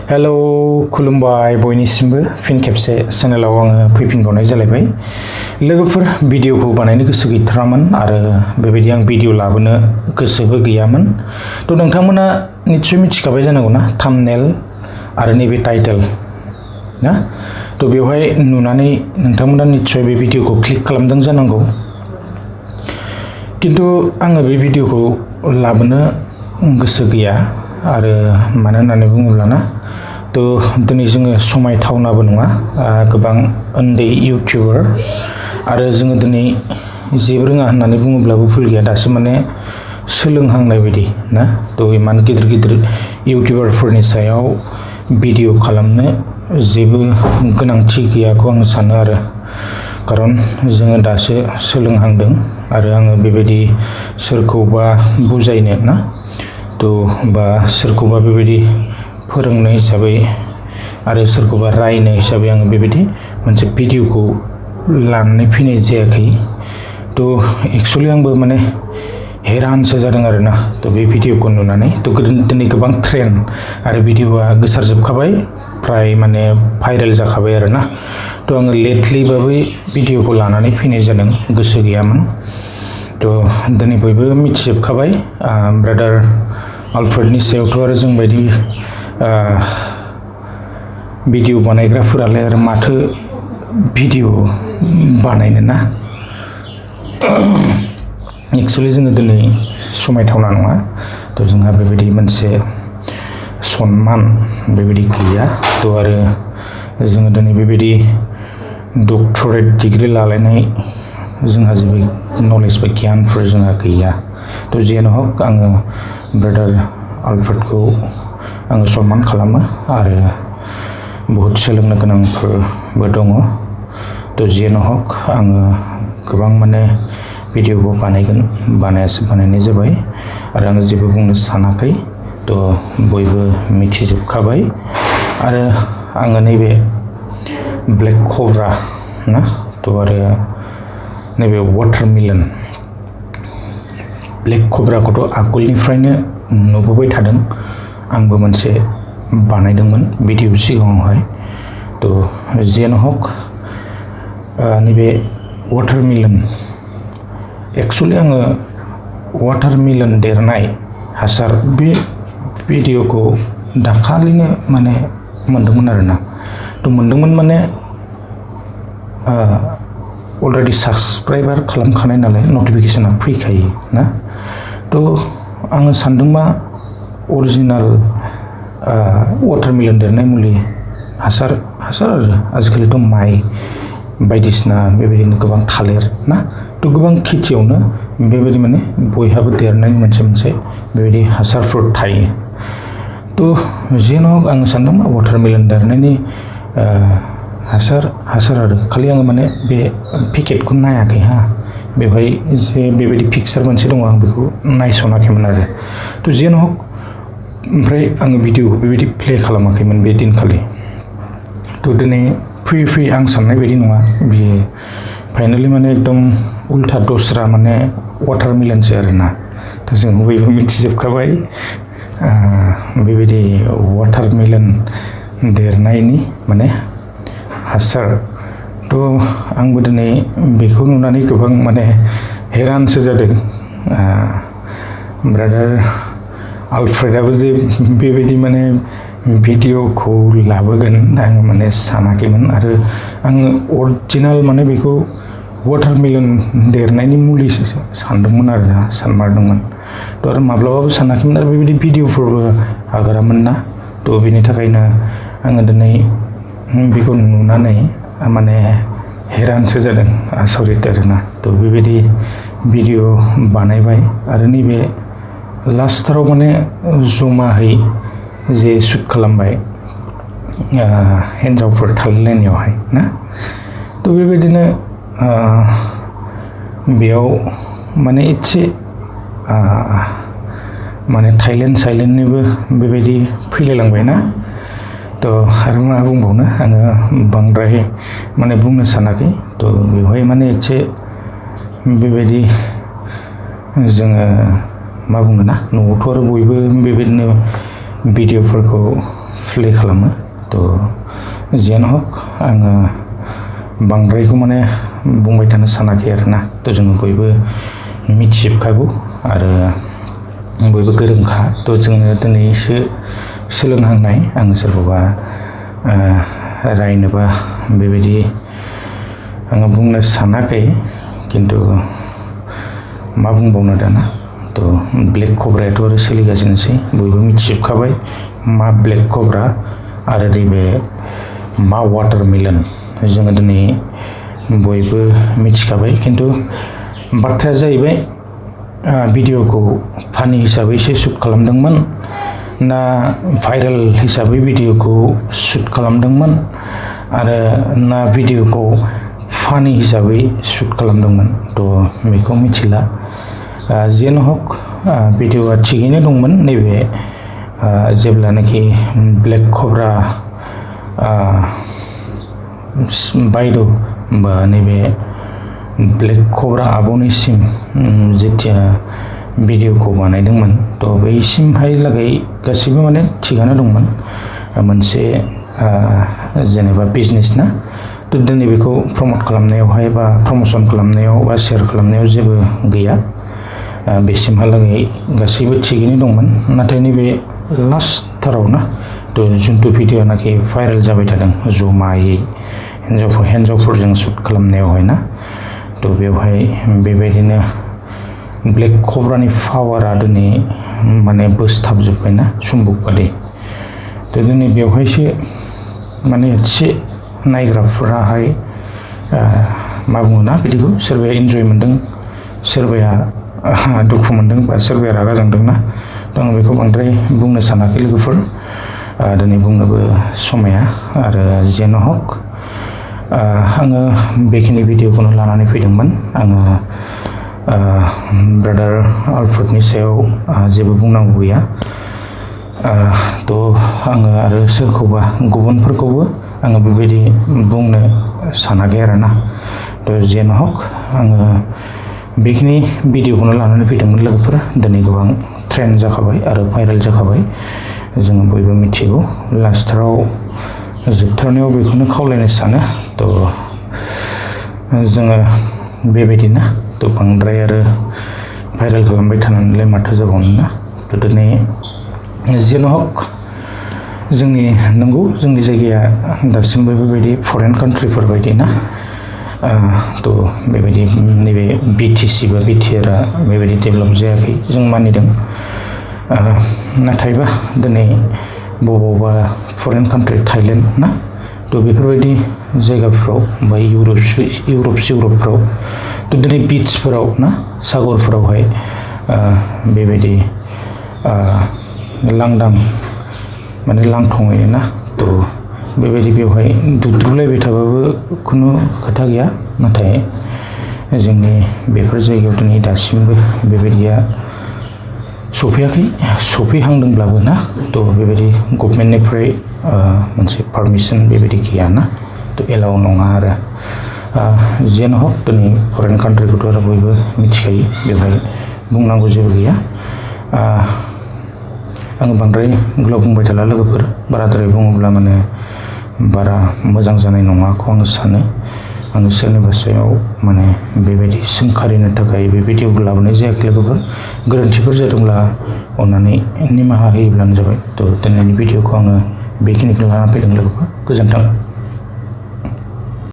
Hello खुलुमबाय बयनिसिमबो फिन खेबसे चेनेलाव आङो फैफिनबावनाय जालायबाय लोगोफोर भिडिअखौ बानायनो गोसो गैथारामोन आरो बेबायदि आं भिडिअ लाबोनो गोसोबो गैयामोन थ' नोंथांमोना निस्सय मिथिखाबाय जानांगौ ना थाम्बनेल आरो नैबे टाइटेल ना थ' बेवहाय नुनानै नोंथांमोना निस्सय बे भिडिअखौ क्लिक खालामदों जानांगौ किन्तु आङो बे भिडिअखौ लाबोनो गोसो गैया आरो मानो होननानै बुङोब्ला ना थ' दिनै जोङो समायथावनाबो नङा गोबां उन्दै इउटिउबार आरो जोङो दिनै जेबो रोङा होननानै बुङोब्लाबो भुल गैया दासो माने सोलोंहांनाय बायदि ना थ' इमान गिदिर गिदिर इउटिउबारफोरनि सायाव भिडिअ खालामनो जेबो गोनांथि गैयाखौ आं सानो आरो खारन जोङो दासो सोलोंहांदों आरो आङो बेबायदि सोरखौबा बुजायनो ना थ' बा सोरखौबा बेबायदि फोरोंनो हिसाबै आरो सोरखौबा रायनो हिसाबै आङो बेबायदि मोनसे भिडिअखौ लानानै फैनाय जायाखै थ' एक्सुवेलि आंबो माने हैरानसो जादों आरोना थ' बे भिडिअखौ नुनानै थ' दिनै गोबां ट्रेन्ड आरो भिडिअआ गोसारजोबखाबाय फ्राय माने भाइरेल जाखाबाय आरोना थ' आङो लेटलिबाबो भिडिअखौ लानानै फैनाय जादों गोसो गैयामोन थ' दिनै बयबो मिथिजोबखाबाय ब्रादार आलफ्रेडनि सायावथ' आरो जोंबायदि भिडिअ बानायग्राफोरालाय आरो माथो भिडिअ बानायनो ना एक्सुवेलि जोङो दिनै समायथावना नङा थ' जोंहा बेबायदि मोनसे सनमान बेबायदि गैया थ' आरो जोङो दिनै बेबायदि डक्टरेट डिग्रि लालायनाय जोंहा जेबो नलेज बा गियानफोर जोंहा गैया थ' जियानो हक आङो ब्रादार आलफ्रेडखौ आङो सनमान खालामो आरो बहुद सोलोंनो गोनांफोरबो दङ थ' जियानो हक आङो गोबां माने भिडिअखौ बानायगोन बानायनाय जाबाय आरो आङो जेबो बुंनो सानाखै थ' बयबो मिथिजोबखाबाय आरो आङो नैबे ब्लेक कब्रा ना थ' आरो नैबे वाटारमेलन ब्लेक कब्राखौथ' आगोलनिफ्रायनो नुबोबाय थादों आंबो मोनसे बानायदोंमोन भिडिअ सिगाङावहाय थ' जियानो हक नैबे वाटारमेलन एक्सुवेलि आङो वाटारमेलन देरनाय हासार बे भिडिअखौ दाखालिनो माने मोनदोंमोन आरोना थ' मोनदोंमोन माने अलरेडि साबसक्राइबार खालामखानाय नालाय नटिफिकेसना फैखायो ना थ' आङो सानदों मा अरिजिनेल वाटारमेलन देरनाय मुलि हासार आरो आजिखालिथ' माइ बायदिसिना बेबायदिनो गोबां थालिर ना थ' गोबां खेथियावनो बेबायदि माने बयहाबो देरनायनि मोनसे बेबायदि हासारफोर थायो थ' जेन' आङो सानदों मा वाटारमेलन देरनायनि हासार आरो खालि आङो माने बे पेकेटखौ नायाखै बेवहाय जे बेबायदि पिक्सार मोनसे दङ आं बेखौ नायसनाखैमोन आरो थ' जियानो हक ओमफ्राय आङो भिडिअखौ बेबायदि प्ले खालामाखैमोन बे दिनखालि थ' दिनै फैयै आं साननाय बायदि नङा बियो फाइनालि माने एकदम उल्था दस्रा माने वाटारमेलनसो आरोना थ' जों बयबो मिथिजोबखाबाय बेबायदि वाटारमेलन देरनायनि माने हासार थ' आंबो दिनै बेखौ नुनानै गोबां माने हैरानसो जादों ब्रादार आलफ्रेडआबो जे बेबायदि माने भिडिअखौ लाबोगोन आङो माने सानाखैमोन आरो आङो अरिजिनेल माने बेखौ वाटारमेलन देरनायनि मुलिसो सानदोंमोन आरोना सानमारदोंमोन थ' आरो माब्लाबाबो सानाखैमोन आरो बेबायदि भिडिअफोरबो आगारामोन ना थ' बेनि थाखायनो आङो दिनै बेखौ नुनानै माने हैरानसो जादों आसरित आरोना थ' बेबायदि भिडिअ बानायबाय आरो नैबे लास्टाराव माने जमाहै जे शुट खालामबाय हिन्जावफोर थालायलायनायावहाय ना थ' बेबायदिनो बेयाव माने एसे माने थाइलेन्डनिबो बेबायदि फैलायलांबाय ना थ' आरो मा बुंबावनो आङो बांद्राय माने बुंनो सानाखै थ' बेवहाय माने एसे बेबायदि जोङो मा बुङो ना न'आवथ' आरो बयबो बेबायदिनो भिडिअफोरखौ प्ले खालामो थ' जियानो हक आङो बांद्रायखौ माने बुंबाय थानो सानाखै आरोना थ' जोङो बयबो मिथिजोबखागौ आरो बयबो गोरोंखा थ' जोङो दिनैसो सोलोंहांनाय आङो सोरखौबा रायनोबा बेबायदि आङो बुंनो सानाखै खिन्थु मा बुंबावनो दाना थ' ब्लेक कब्रायाथ' आरो सोलिगासिनोसै बयबो मिथिजोबखाबाय मा ब्लेक कब्रा आरो नैबे मा वाटारमेलन जोङो दिनै बयबो मिथिखाबाय खिन्थु बाथ्राया जाहैबाय भिडिअखौ फानि हिसाबैसो शुट खालामदोंमोन ना भाइरेल हिसाबै भिडिअखौ शुट खालामदोंमोन आरो ना भिडिअखौ फानि हिसाबै शुट खालामदोंमोन थ' बेखौ मिथिला जियानो हक भिडिअआ थिगैनो दंमोन नैबे जेब्लानाखि ब्लेक कब्रा बायद' बा नैबे ब्लेक कब्रा आब'निसिम जेथिया भिडिअखौ बानायदोंमोन थ' बैसिमहायलागै गासैबो माने थिगानो दंमोन मोनसे जेनेबा बिजनेस ना थ' दिनै बेखौ प्रमट खालामनायावहाय बा प्रमसन खालामनायाव बा शेयार खालामनायाव जेबो गैया बेसिमहालागै गासैबो थिगैनो दंमोन नाथाय नैबे लास्टथाराव ना थ' जिन्थु भिडिअ'नाखि भाइरेल जाबाय थादों जमायै हिन्जावफोरजों शुट खालामनायावहाय ना थ' बेवहाय बेबायदिनो ब्लेक कब्रानि पावारा दिनै माने बोसथाबजोब्बायना सम्बुक बादि थ' दिनै बेवहायसो माने एसे नायग्राफोराहाय मा बुङो ना बिदिखौ सोरबाया इन्जय मोन्दों सोरबाया दुखु मोन्दों बा सोरबाया रागा जोंदोंना थ' आं बेखौ बांद्राय बुंनो सानाखै लोगोफोर दिनै बुंनोबो समाया आरो जियानो हक आङो बेखिनि भिडिअखौनो लानानै फैदोंमोन आङो ब्रादार आलफ्रेडनि सायाव जेबो बुंनांगौ गैया थ' आङो आरो सोरखौबा गुबुनफोरखौबो आङो बेबायदि बुंनो सानाखै आरोना थ' जियानो हक आङो बेखिनि भिडिअखौनो लानानै फैदोंमोन लोगोफोर दिनै गोबां ट्रेन्ड जाखाबाय आरो भाइरेल जाखाबाय जोङो बयबो मिथिगौ लास्टाराव जोबथारनायाव बेखौनो खावलायनो सानो थ' जोङो बेबायदिनो थ' बांद्राय आरो भाइरेल खालामबाय थानानैलाय माथो जाबावनो ना थ' दिनै जियानो हक जोंनि नंगौ जोंनि जायगाया दासिमबो बेबायदि फरेन कान्ट्रिफोर बायदि ना थ' बेबायदि नैबे बिटिसि बा बिटिआरआ बेबायदि डेभेलप जायाखै जों मानिदों नाथायबा दिनै बबावबा फरेन कान्ट्रि थाइलेण्ड ना थ' बेफोरबायदि जायगाफ्राव बा इउरपफ्राव थ' दिनै बिचफोराव ना सागरफोरावहाय बेबायदि लांदां माने लांथङै ना थ' बेबायदि बेवहाय दुद्रुलायबाय थाबाबो खुनु खोथा गैया नाथाय जोंनि बेफोर जायगायाव दिनै दासिमबो बेबायदिया सफैयाखै सफैहांदोंब्लाबो ना थ' बेबायदि गभर्नमेन्टनिफ्राय मोनसे पारमिसन बेबायदि गैया ना थ' एलाउ नङा आरो जियानो हक दिनै फरेन कान्ट्रिखौथ' आरो बयबो मिथिखायो बेवहाय बुंनांगौ जेबो गैया आङो बांद्राय गोलाव बुंबाय थाला लोगोफोर बाराद्राय बुङोब्ला माने बारा मोजां जानाय नङाखौ आङो सानो आङो सोरनिबा सायाव माने बेबायदि सोंखारिनो थाखाय बे भिडिअखौ लाबोनाय जायाखै लोगोफोर गोरोन्थिफोर जादोंब्ला अननानै निमाहा होयोब्लानो जाबाय थ' दिनैनि भिडिअखौ आङो बेखिनिखौ लाना फैदों लोगोफोर गोजोन्थों।